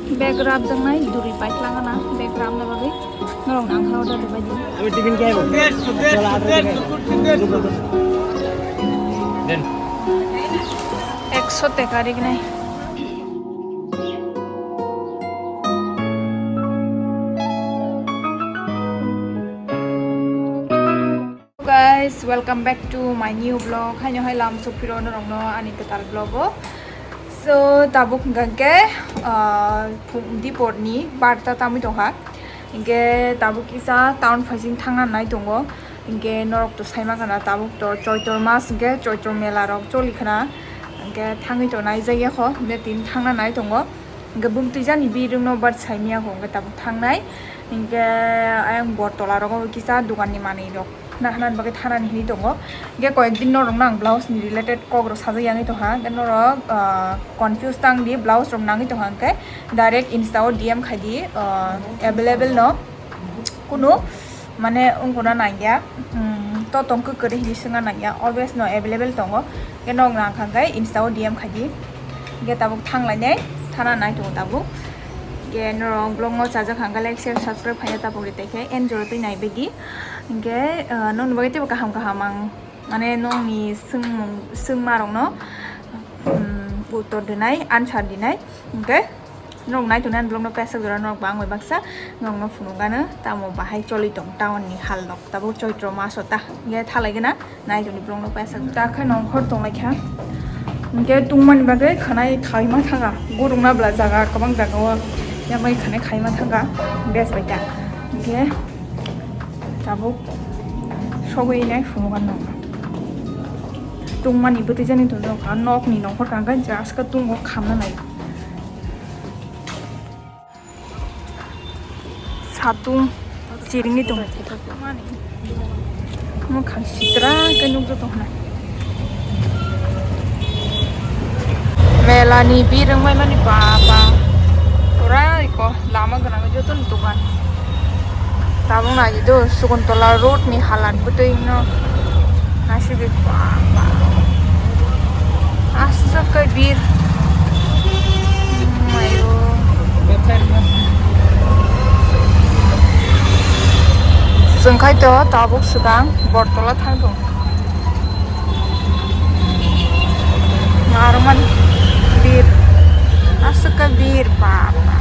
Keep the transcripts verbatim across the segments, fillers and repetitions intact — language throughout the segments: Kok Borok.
Bag rap jaknai duri paikhlangana, bag rapna bagwi norok nangkha order rwbaidi. আমি টিফিন কি আইবো? দেড়শো, দেড়শো, দেড়শো, দেড়শো। দেন। Ekso teka rignai. Guys, welcome back to my new vlog. Haino hai lam sophiro norokno ani kwtal vlog o. So, tabuk hwnkha khe, ah, phung, dipor ni barta tamwi tongkha. Hinkhe tabuk kisa town phaising thangna nai tongo. Hinkhe norok to saima khana tabuk to Choitro mas hinkhe Choitro mela rok choli khana. Hinkhe thangwi to nai jagya kho, hinkhe tini thangna nai tongo. Hinkhe bumtwi jani birungno bat saimya kho, hinkhe tabuk thangnai. Hinkhe ayang bor tola rogo kisa dogan ni manwi rok. Nahnan bagwi thanani hinwi tongo. Hinkhe koyek din norokno ang blouse ni related kok rok sajak yangwi tongkha. Hinkhe norok, ah, confuse tang di, blouse rok nangwi tongkha hinkhe direct Insta o D M khai di, ah, available no. Kunu mane wngkuna nangya, um, to tong kwkwrwi hinwi swngna nangya, always no available tongo. Hinkhe norok nangkha hinkhe Insta o D M khai di. Hinkhe tabuk thanglainai, thana nai tongo tabuk. Hinkhe norok vlog no chajak hinkhe like, share, subscribe khaina tabuk ri tei khe enjoy twi nai baidi. Hinkhe, ah, nokni bagwi teibo kaham kaham ang, mane, nokni swngmung, swngmarokno, um, uttor dinai, answer dinai. Hinkhe norok nai tongnai vlog no paisa jora norok bangwi baksa norokno phunukgano, tamo bahai choli tong town ni hal rok, tabuk Choitro maso ta, hinkhe thalai gana. Nai tongni vlog no paisa. Ta khe nongkhor tonglaikha. Hinkhe tungmani bagwi khwnai khaima thanga. Gurungna bwla jaga, kwbang jaga o yamwi khwnai khaima thanga. Bes bai ta. Hinkhe tabuk sogwi nai phunukgano. Tungmani bwtwi jani tongjakha. Nokni nongkhor kangkha, jaska tungo khamna nai. Satung chiringwi tong. Omo khang sitra khe nukjak tong hwnna. Mela ni birung mai mani baba. Pura iko lama gwnang joto ni dogan. Tabuk nai do Sukuntola road ni halan bwtwi no. Aswk khe bir. Mayo. Chwng khai to tabuk swkang Bortola thang tong. Narwkmani bir. Aswk khe bir baba.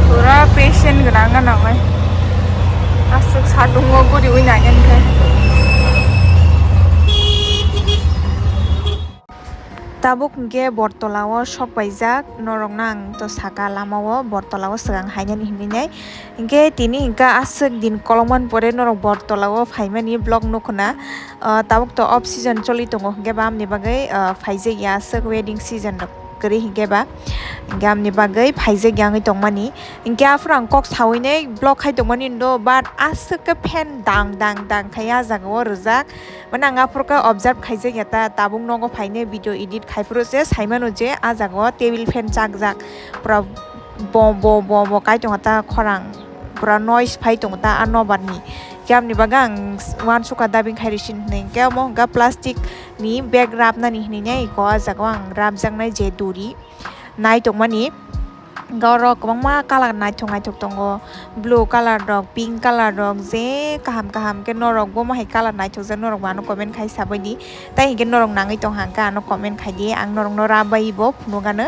Pura patient gwnang gwnang oi. Aswk satungo guriwi nai khe. Tabuk hinkhe Bortola o sok paijak, norokno ang to saka lama o Bortola o swkang hainani hinwi nai. Hinkhe tini hinkhe aswk din kolokman pore norok Bortola o phaimani vlog nukhuna. Ah, tabuk to off season choli tongo, hinkhe ba amni bagwi, ah, phaijak ya aswk wedding season rok kwrwi hinkhe ba. Hinkhe amni bagwi phaijak ya wngwi tongmani. Hinkhe aphuru ang kok sawi nai vlog khai tongmani ndo, but aswk khe fan dang dang dang khai ah jaga o rwjak. Mane ang aphuru khe observe khaijak ya ta, tabuk nogo phainai video edit khaiphuru se saimano je ah jaga o table fan chakjak. Pura bo bo bo bo kai tongo ta khorang. Pura noise phai tongo ta ah nobar ni. Khe amni bagwi ang uansukha dubbing khai rwsini hinwi. Khe omo hwnkha plastic ni bag rapnani hinwi nai iko ah jaga o ang rapjaknai je duri nai tongmani. Hwnkhe oro kwbangma colour naithok naithok tongo, blue colour rok, pink colour rok, je kaham kaham khe norok bo mohai colour naithokjak norok bo ano comment khai sabaidi. Tai hinkhe norok nangwi tongkha hwnkhe ano comment khaidi, ang norokno rabai bo phunukgano.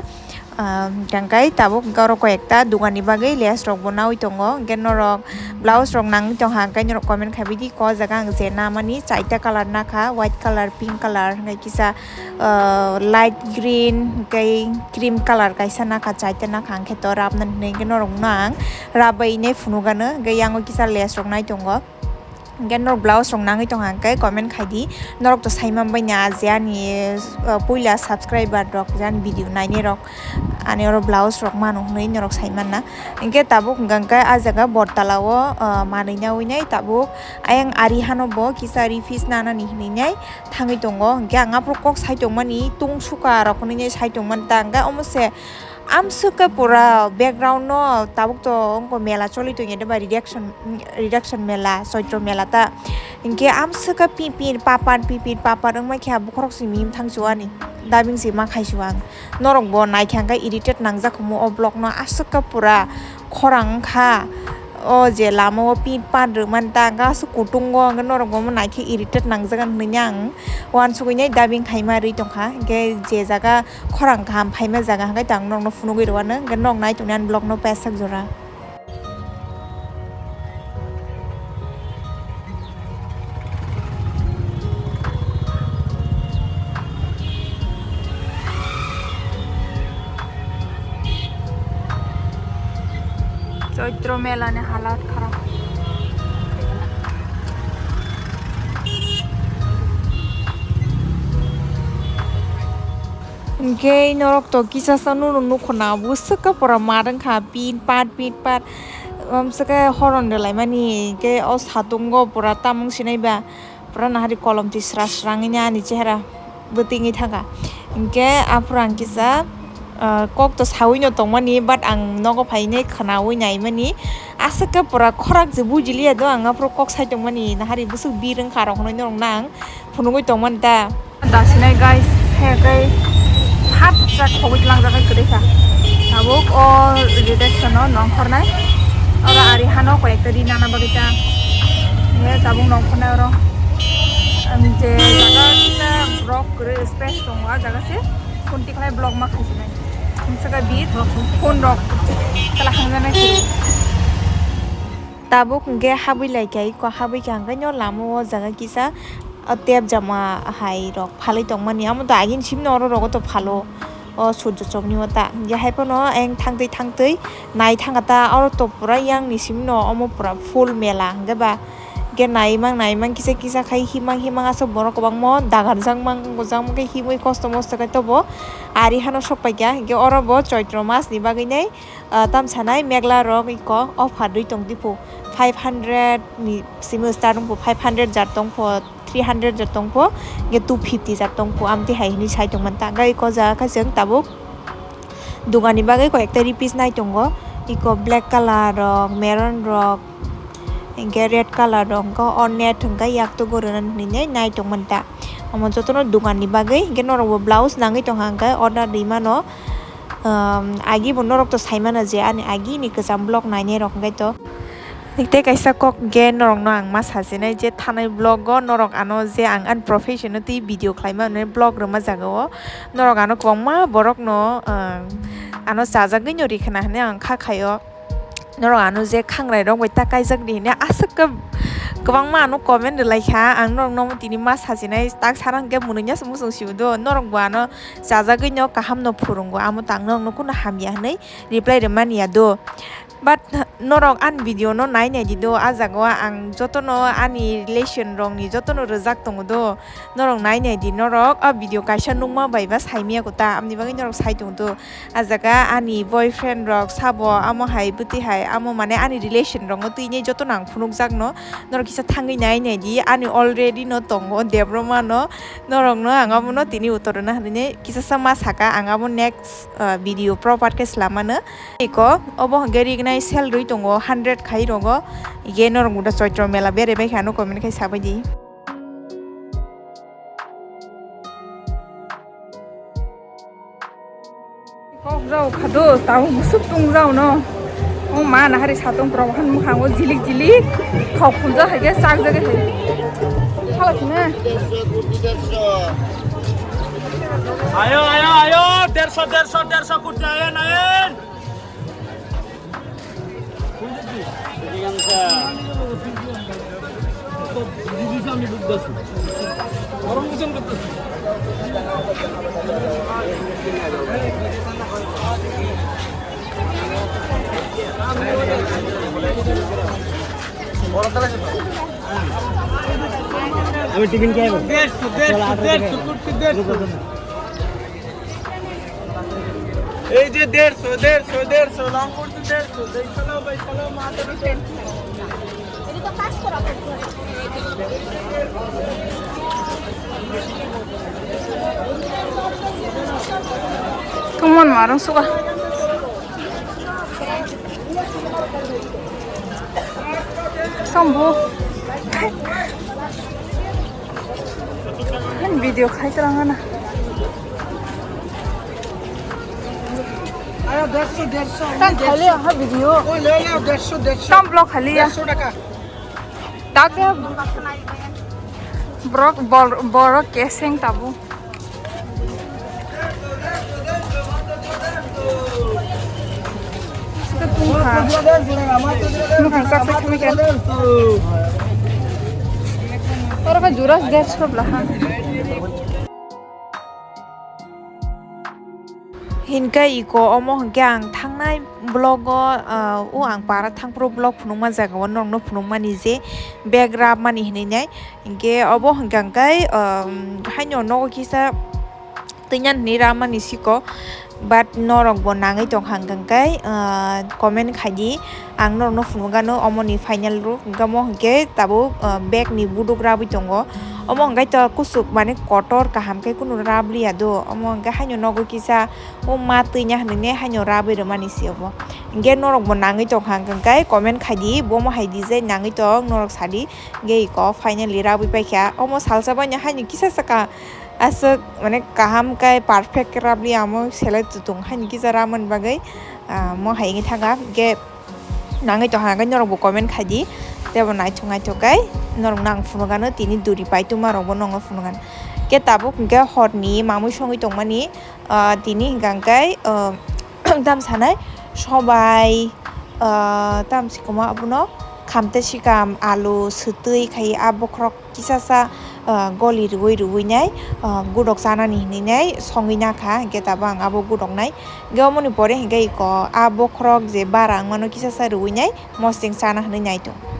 Ah, hwnkhe tabuk hwnkhe oro koi ekta dogani bagwi lace rok bo nawi tongo, hwnkhe norok blouse rok nangwi tongkha hwnkhe norok comment khaibaidi, ko jaga ang je namani chaita colour nakha, white colour, pink colour, hwnkhe kisa ah, light green tei cream colour kaisa nakha, chaita nakha, hwnkhe to rapnani hinwi hwnkhe norokno ang rabai hinwi phunukgano, hwnkhe yango kisa lace rok nai tongo, hwnkhe norok blouse rok nangwi tongkha hwnkhe comment khaidi, norok to saimambainya je ani, ah, puila subscriber rok je ani video nainai rok ani oro blouse rok mano hinwi norok saimanna, hwnkhe tabuk hwnkha hwnkhe ah jaga Bortola o, ah, manwi nawi nai tabuk ayang ari hano bo kisa refresh nanani hinwi nai. Thangwi tongo, hwnkhe ang aphuru kok sai tongmani, tungsukha rok hinwi sai tongmani ta, hwnkhe omo se Amswk khe pura background no tabuk to wngkha mela choli tongya de ba reduction, reduction mela, Choitro mela ta. Hinkhe amswk khe pipir papar, pipir papar wngma khe bokhorok simi thangsu ani. Dabing se ma khaisu ang. Norok bo naikha hwnkhe irritate nangjak humo o vlog no, aswk khe pura khorang wngkha. O je lama o pit pat rwmani ta hwnkhe aswk kutung o, hwnkhe norok bo naikhe irritate nangjak hinwi ang uansugwi nai dabing khaima rwi tongkha. Hwnkhe je jaga khorang kaham phaima jaga hwnkhe ta ang norokno phunugwi rwano, hwnkhe norok nai tongni ani vlog no paisa jora. Choitro mela ni halat kharap. Hwnkhe norok to kisa sa nunu nukho na, bwswk khe pura mat wngkha, pit pat, pit pat. Amswk khe horon rwlaimani, hwnkhe o satungo pura tamung sinai ba, pura nahari kolom twi sra sra wngya ani chehra bwtwi wngwi thangkha. Hwnkhe aphuru ang kisa, ah, kok to saui no tongmani, but ang nogo phainai khwnaui naimani. Aswk khe pura khorak je bujiliya do, ang aphuru kok sai tongmani, nahari bwswk bir wngkha rok hwnwi norok nang phunugwi tongmani ta. Dasinai guys, hai kai phat jak khogwi tlangjak hai kwrwi kha. Tabuk o reduction o nongkhornai. Oro ari hano koi ekta ri nana bagwi ta. Ye tabuk nongkhornai oro. Ang je jaga kisa block kwrwi space tongo, a jaga se phone tikhlai block ma khaisinai. Ang saka bit phone rok kala hangjanai kwrwi. Tabuk hwnkhe habwi lai kha, iko habwi kha hwnkhe no lama o jaga kisa. O tep jama hai rok phalwi tongmani, amo to agini simi no oro rogo to phalo, o surjo chokni o ta. Hingke hai phano ayang thangtwi thangtwi nai thangkha ta, oro to pura yang ni simi no omo pura full mela hingke ba. Hingke naimang naimang kisa kisa khai himang himang aswk borok kwbangma dagarjak mang gojak mang khe himwi kosto mosto khe tobo ari hano sok paikha. Hingke oro bo choitro mas ni bagwi nai, ah, tamsanai megla rok iko offer rwi tong dipu. Five hundred ni simi start wngphu, five hundred jar tongpho, three hundred jar tongpho, hingke two fifty jar tongpho, amtwi hai hinwi sai tongmani ta. Hingke iko jaga khe chwng tabuk dukani bagwi koi ekta ri piece nai tongo. Iko black colour rok, maroon rok, hingke red colour rok, hingke o net hingke yaktogo rwna hinwi nai tongmani ta. Omo jotono dukani bagwi, hingke norokbo blouse nangwi tongkha hingke order rwi mano. Um, agi bo norok to sai mano je ani agi ni kwcham vlog nainai rok hingke to. Tei kaisa kok hingke norok no ang ma sajinai je thanai vlog o norok ano je ang ani profession o twi video khlai mano vlog rwma jaga o norok ano kwbangma borok no, um, ano chajagwi no rikha na hinwi ang kha khaio. Norok ano je khangrai rok bai ta kaijak di hinwi aswk khe kwbangma ano comment rwlai kha, ang norok no tini ma sajinai tak sana hwnkhe mwnwi ya se muchung sio do, norok bo ano chajagwi no kaham no phurungo, amo tang norok no kunu hamya hinwi reply rwmani ya do. But norok ani video no nai nai di do, a jaga o ang joto no ani relation rok ni joto no rwjak tongo do, norok nai nai di, norok a video kaisa nukma bai ba sai miya kota, amni bagwi norok sai tongo do. A jaga ani boyfriend rok sabo, amo hai bwtwi hai, amo mane ani relation rokno twi nai jotono ang phunukjakno. Norok kisa thangwi nai nai di, ani already no tongo Debroma no. Norokno ang abono tini utor rwna hinwi kisa sa ma saka, ang abo next, uh, video proper khe swlamano. Iko obo hwnkhe rignai salary tongo hundred khai rogo, ye norok muda Choitro mela bere bai kha ano comment khai sabai di. Kok jao khado, tao musuk tung jao no. O ma na hari satung pro han mukhang o jilik jilik. Khok khunjo hai ge chak jage hai. Hala thina. Ayo, ayo, ayo, derso, derso, derso kurti ayo nain. আমি টিফিন খেয়ে দেড়শো, দেড়শো, দেড়শো, কুর্তি দেড়শো। এই যে দেড়শো, দেড়শো, দেড়শো, লং কুর্তি দেড়শো, দেড়শো, ভাই, চলো, মাথা পিছন। Come on, marang suka. Sambo. Video khai tlang ana. Ayo, dersho, dersho, Tang dersho. Khali ha video. Oh, le, le, dersho, dersho. Tam block khali ya. Dersho taka. Tak ya. Borok, bor-, borok keseng tabu. Oro khe jura dersho bla ha. Hinkhe iko omo hinkhe ang thangnai vlog o, ah, o ang para thangphuru vlog phunukma jaga o norokno phunukmani je bag rapmani hinwi nai. Hinkhe obo hinkha khe, um, haino nogo kisa twinya hinwi ramani siko, but norok bo nangwi tongkha hinkha khe, ah, comment khaidi. Ang norokno phunukgano omoni final rok, hinkhe omo hinkhe tabuk, ah, bag ni buduk rabwi tongo. Omo hinkhe to kuchuk mane kotor kaham khe kunu rabliya do. Omo hinkhe haino nogo kisa o ma twinya hinwi ne haino rabwi rwmani se obo. Hinkhe norok bo nangwi tongkha hinkhe comment khaidi, bomo hai design nangwi tong norok sadi. Hinkhe iko finally rabwi paikha. Omo salsa baino haino kisa saka aswk mane kaham khe perfect khe rabliya omo selai tutung haino kisa ramani bagwi, ah, mo hai wngwi thangkha. Hinkhe nangwi tongkha khe norokbo comment khaidi, teibo naithok naithok khe norokno ang phunukgano tini duri paituma rokbo nokno phunukgano. Khe tabuk hinkhe horni mamwi songwi tongmani, ah, tini hinkha khe, ah, tam sanai sobai, ah, tam sikoma abono khamte sikam alu swtwi khai a bokhorok kisasa, ah, goli rwui rwui nai, ah, gudok chanani hinwi nai songwi nakha, hinkhe tabuk ang abo gudok nai. Hinkhe omoni pore hinkhe iko a bokhorok je bara wngmano kisasa rwui nai mosting chana hinwi nai tongo.